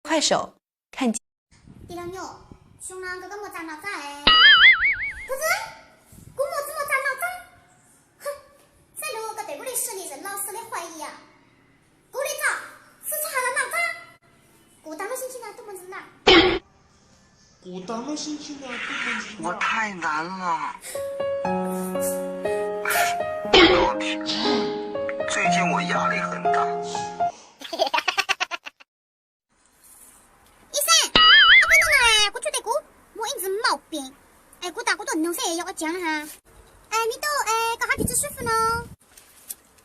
快手，看见。 Tij laug Nyuj, xyoo no nkawd koj muaj txaj noj txaj es. Koj txib, kuv muaj txaj noj txaj. Xab lug koj tes kuv li sib li zam loj xwb li qhuaj ib yam. Kuv li txoj, xwb txhob hais los noj txaj. Kuv tag lub sib ntsib no tuaj muaj ntxim laj. Kuv tag lub sib ntsib no tuaj muaj ntxim laj. 我太难了。最近我压力很大。 Ib xeeb, ob peb hnub no kuv tsuj tes kuv muaj ib ntxwg mauj pem es kuv tas kuv tuaj nug seb yog ua caag na has. Es me tub, koj hab tsis txawj sib fwb no?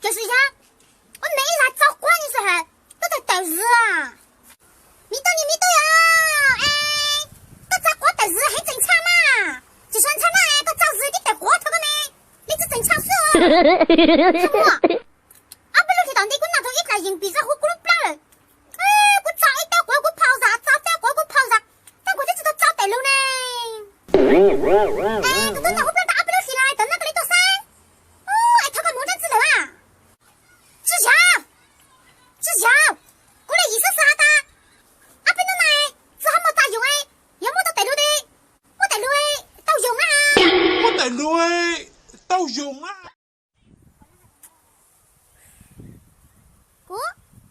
Tiam sis yog ua neeg ib lag txaus quav ni xwb has, tuaj tawm tawm zwg. Me tub ni me tub yog, es koj txaus quav tawm zwg heev tseem tshaj na. Tsis tshua ntshai na, koj txaus zwg tib tawm quav thaum koj me li txawj tseem tshaj xwb. Ob peb lub hlis tom ntej kuv noj tau ib dlaim yees pim zaj huv kuv lub plab lawm. Kuv txaus ib teb quav kuv phau zam, txaus teb quav kuv phau zam, tab kuv twb tsis tau txaus tawm lug ne. Es kuv twb noj huv plab tau ob peb lub hlis lawm, tawm no koj li tuaj saib. Es thov koj mus dlaab tsi lawm a? Tsis yog, tsis yog, kuv li yim xwb xwb has tas, ob peb hnub no txawm ho muaj txaj yoos, yog muab tau tawm lug, muab tawm lug tau yoos na. Muab tawm lug tau yoos na. Kuv,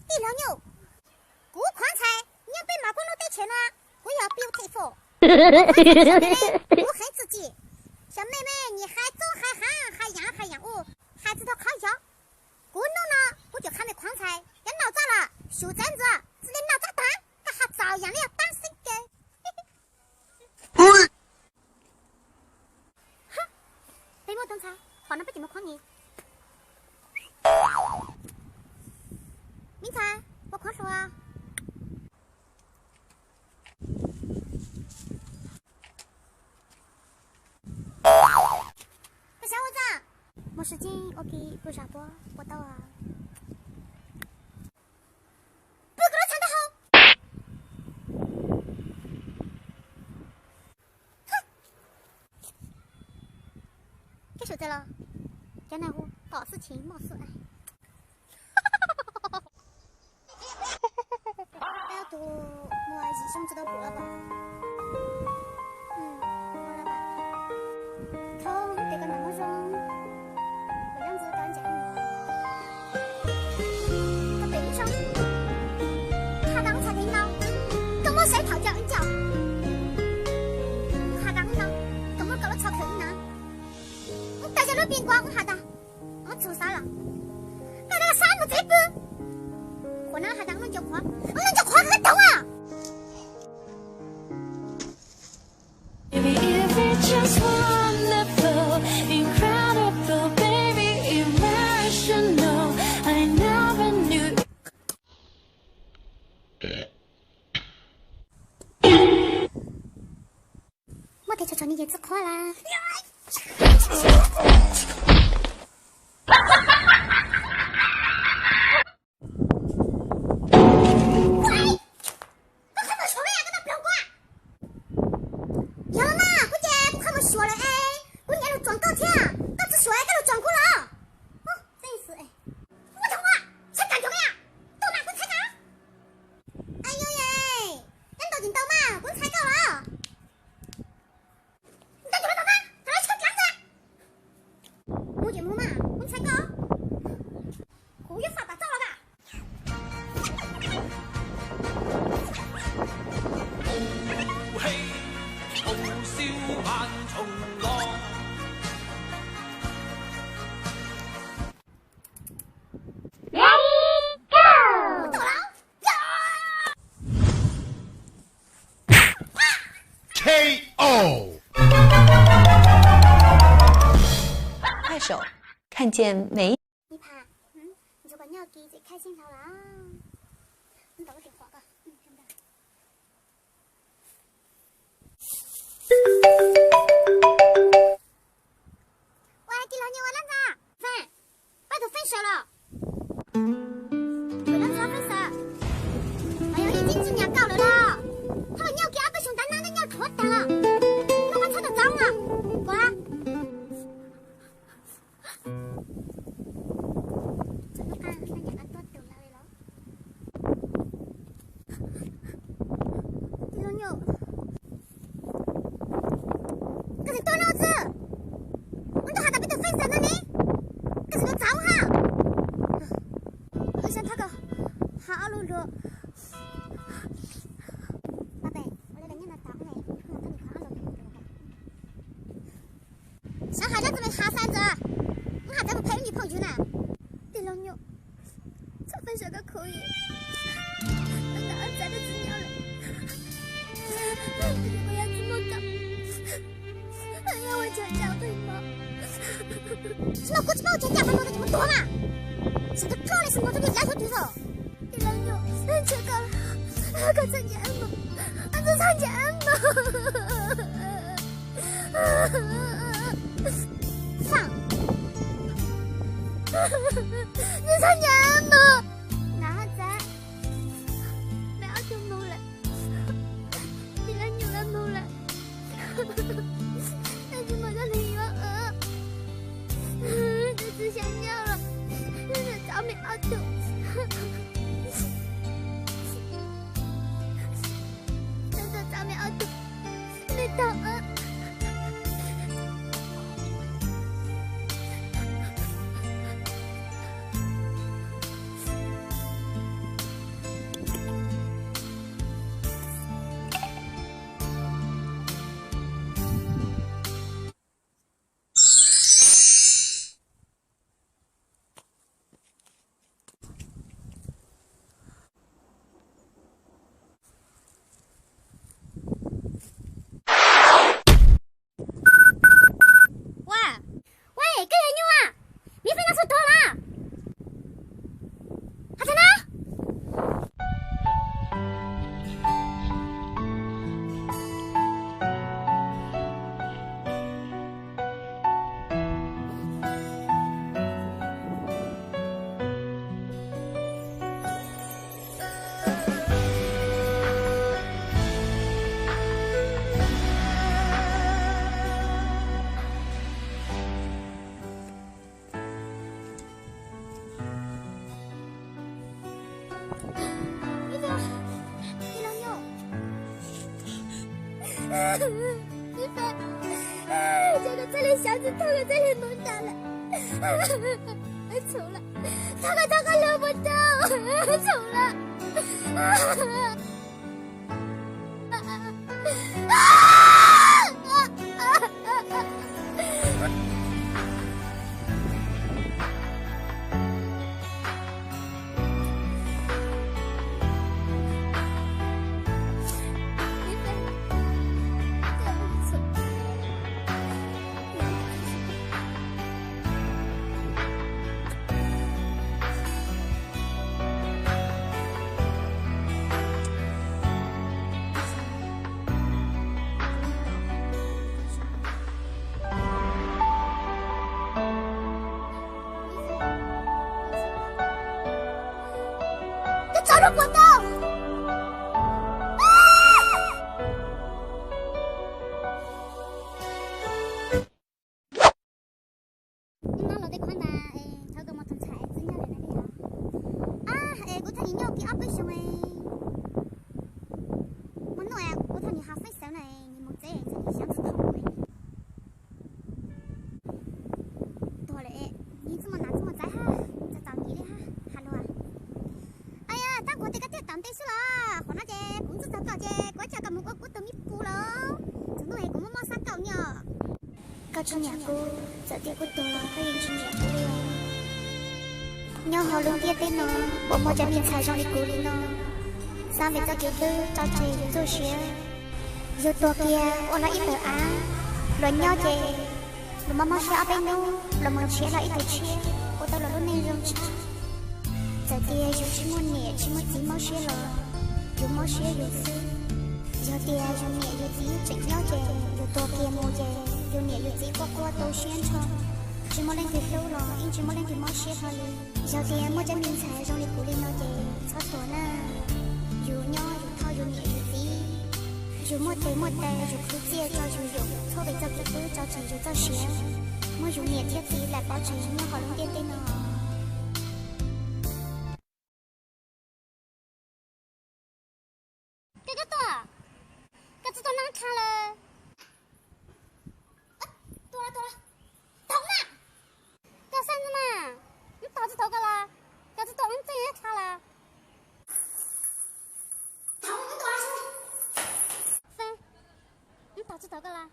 tij laug Nyuj, kuv qhuav ntxhais nyob peb Mab Kub lub teb chaws no, kuv yog beautiful. Kuv heev txuj ci, xyov mej mej nyim hais txob hais hav hais yaam hais yaam u, hais tsis tau qhov yog. Kuv hnub no kuv cov qha mej qhuav ntxhais cov noj txaj los sum txav ntxuag txij li noj txaj tag koj has txaus yaam li yog paab xeeb kawg. Peb muaj tug ntxhais, qhov no peb tseem muaj qhuav ni. Me ntxhais, puas qhuav hluas? Koj xav ua txaj? Muaj sij hawm ua ke pw zam puab puas tau? Pw koj lub tshaj ntaub hau. Koj sum txawm los cov nag hu tom xwb tsis moj xwb. Peb ob tug muaj yim xyoo tsis tau pum lawm pom. Thov tes koj nam muab zoo, koj ntsej koj pem ib zoo, has tas ub txhais tes no, koj muab xaiv thaum coj ib coj, has tas ub no, koj muab koj lub txhais tes ib na, ub tas yog lub pis nkuas ub has tas, ub txhais xav los, koj tas xav mus tsev pw, qhuas no has tas ub no nco qhuav, ub no nco qhuav koj tau a. Baby, if it's just wonderful, incredible, baby, irrational, I never knew. Muab tes tso tso ni ces txawj qhuav lawm. Koj qhov muag suav lawm, koj tau ploog kuv. Yog los mas kuv ces kuv qhov muag suav lawm es kuv nyiam lug tsoom koj thiab, koj tsis suav koj lug tsoom kuv los. Txeeb xwb, muab tau ua, txhais kam tsoom me, tuaj mas kuv txhais kam. Ayo ye, cov ntau tsis ntau mas kuv ntxhais koj los. Ntau tsis ntau mas, thaum lawv tshaj dlaab ntawd. Mus ces mus mas, kuv ntxhais koj. Kuv yuav faj tas txoj los mas. Ready, go! K O. 快手，看见美。 Ib pham, ntsuag koj nyob kis tseem khai xyeeb dhau lawm. Ntau tes qhuav koj. Ua tij laug Nyuj ua dlaab tsi? Feej, pab tug Feej sawv los. Ua dlaab tsi Feej sawv? Los yog ib txij txij nyam kauj lawm los? Thaum nyob kis ob peb xyoos ntawd nab nab nyob rhuav taag los. Nub no Sawv hais dab tsi mas hais xwb ntag, muab hais txawv mus phem wb niam phooj ywg na. Tis laug Nyuj, txhob pab sawv koj khuv li, ntawm ob txhais dab tsi nyob lawm, kuv yog tsis muaj koj, yog ua tsaug tsam peb mog. Tsis muaj kuv tsis paub tsaug tsam peb mog, tsis muaj tuag mas. Sawv daws koj li sawv mus txog niag yav xyov twg los. Tis laug Nyuj, tsis koj, koj txhob ncaim mog, koj txhob ncaim mog. Txhob ncaim mog. Nav txav, me ob tug moog lawm, tis laug Nyuj lawv moog lawm, tsis muaj leej twg yuav, tab tsi xyov nyob los, txav me ob tug, txav me ob tug, me tag. Ua, ua, koj yog Nyuj a? Miv Fej no txhua tuag los? Has tas na. Tis laug Nyuj, Miv Fej, koj txhob li xyov tsis tau, koj txhob li moog tas lawm, txhum lawm, thov koj thov koj lug puas tau, txhum lawm. Koj tso lub puas tau. Hnub no los tej qhov ntawd es thov koj mus tus ntxhais txwv nyob li na yog. Ab, es kuv thaum nws nyob kiag ob peb xyoos, muaj hnub kuv thaum nws hais feeb xeev na, nws mus tsev txog nws xyov tsis thaum kuv. Tuag lawm, nws txuj mus nav txuj mus txaiv hab, txom txom nyem li hab has lus. Ab, tab kuv tias koj thiaj tom ntej xwb los, qhov no ces kuv txuj txog koj ces kuv coj koj mus ua kuv tus me pus los, txog hnub es kuv muaj mob sab kaum nyob. Koj tsis nyiam kuv, txawm tias kuv tuag los koj yeej tsis nyiam kuv li os. Nyob hauv lub ntiaj teb no puas muaj cov me ntxhais zoo li kuv li no, xav vim txoj kev hlub rau tseg yus txoj sia. Yus tuag kiag ua lawv ib tawm av, luag nyob ces luag mob mob siab ob peb hnub, luag mus nrhiav lawv ib tug tshiab ua tau luag lub neej zoo tshaj. Txawm tias yus tsis muaj niam tsis muaj txiv mob siab los yus mob siab yus xwb. Yog tias yus niam yus txiv tseem nyob ces yus tuag kiag mus ces yus niam yus txiv quaj quaj tu siab nrho, tsis muaj leej twg hlub los yeej tsis muaj leej twg mob siab hlo li. Yog tias muaj cov me ntxhais zoo li kuv li no ces txhob tuag na. Yus nyob yus thov yus niam yus txiv, yus muaj tes muaj taw yus khwv txiaj rau yus yawm, txhob vim txoj kev hlub rau tseg yus txoj sia, muab yus niam thiab txiv lam pov tseg nyob hauv lub ntiaj teb no. Koj, koj tuaj, koj tsis tau nab dlha lawm. Tuaj, tuaj, thaum na, koj xeeb ntxwg mas, wb tog tsis tau koj los, koj tsis tau wb txeej dlha los. Xeeb, wb tog tsis tau koj los.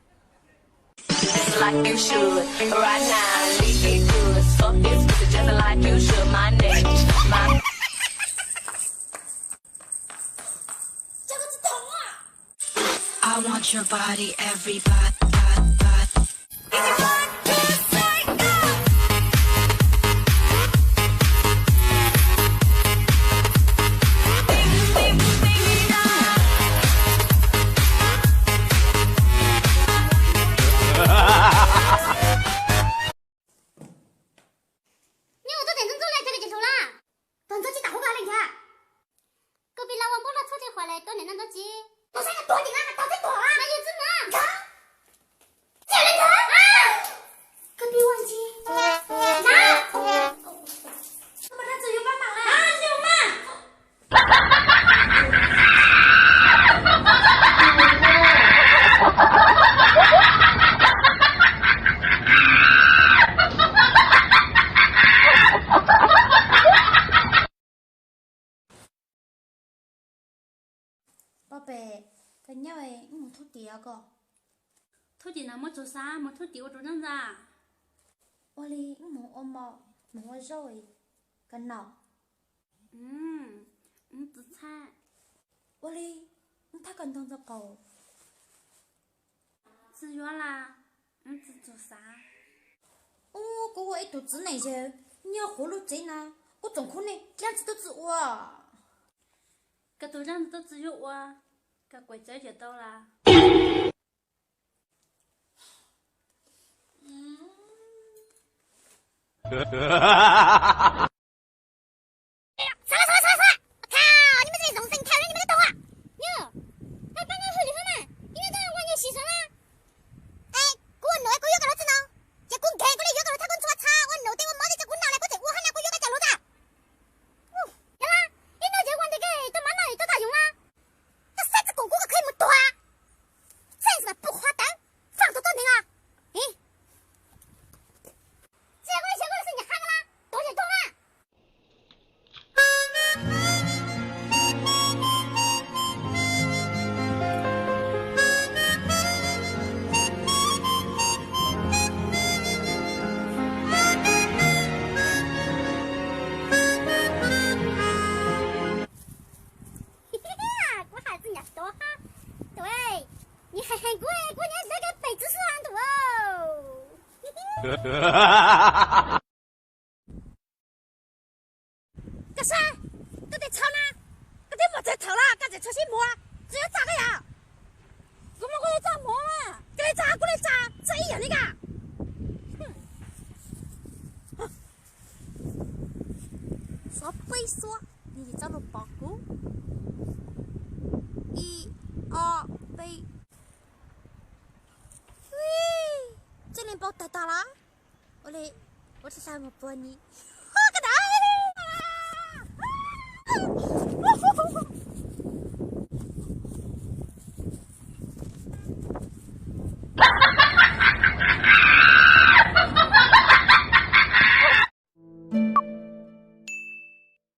Like you should. Right now, lick it good. Suck this pussy just like you should. My name, my I want your body, everybody. Nyob ua tuaj tes ntxoov ntxoov le cas li ces hluas lawm. Tos ntxoov tsis tam huv koj li ntag. Koj pib lawv ua npauj loj txhob tsis huam li tuaj niam no ntxoov tsis. Tus saib no tuag tim no mas tau tib tuag mas yog txwb na. Ntxoov. Txij li ntxoov. Koj pib ua ntsis. Ntxoov. Koj mas rau txim yuav pab mam li. Yog mas. Poj pem, koj nyob wb mus thub tim os koj. Thub tim no muab tsuag xav, mus thub tim ua rau nyob ntxa. Ua li wb mus ua mov, mus ua zaub koj noj. Wb txhab. Ua li, wb thab koj ntog ntxo qaum. Tsis yuav las, wb tsis txog xav. Ub, kuv ua ib tug txiv neej yawg nyob hauv lub tsev no, kuv tsoom khub neej dlaab tsi tub txwg ua. Koj tus dlaab tsi tub txwg yuav ua, koj kuam txawv yawm tau las. Xav los xav los xav los xav. Thaj, ni mej txoj kev xoom xeem thaj ni mej tau a. Yog, koj pab nyob hwj li hwb na, ib nub tuaj ua nyuag sim xwb na. Es kuv ua nuv kuv yuav koj lub txiv no, ces kuv nkees kuv li yuav koj lub thaj kub ntxhua txha ua nuv tej ua mov tej tso kuv noj li kuv tseem ua hab na kuv yuav koj cov lus tag. Yog, ib nub ces ua ntawd koj tau mab noj tau tag yoov na. Koj saib txij koom kuv koj kheev mus tuag. Txheej tsis mas pub qhov tawv, faaj tug tuab neeg os. Tsis yog koj li, tsis yog koj li xwb nyam qha koj na, tuag yog tuag na. Kuv hais txij nyam tuag hab, tus, nws hais heev kuv, kuv nyob dlawb koj pem txwv xwb tus. Koj saib, koj tej txhawb na, koj twb muaj txhawb thawm lawm koj tseem tshuav sib muag, tsis yuav txaj koj yom? Kuv muaj kuv li txaj muag, koj li txaj kuv li txaj, txaj ib yam li koj. Xuav peb xuab, nws tsis txhob luag pom kuv. Ib, ob, peb. Txij li npau taws tag los. Ua li, ua txhij tag mus puag ni. Koj dam.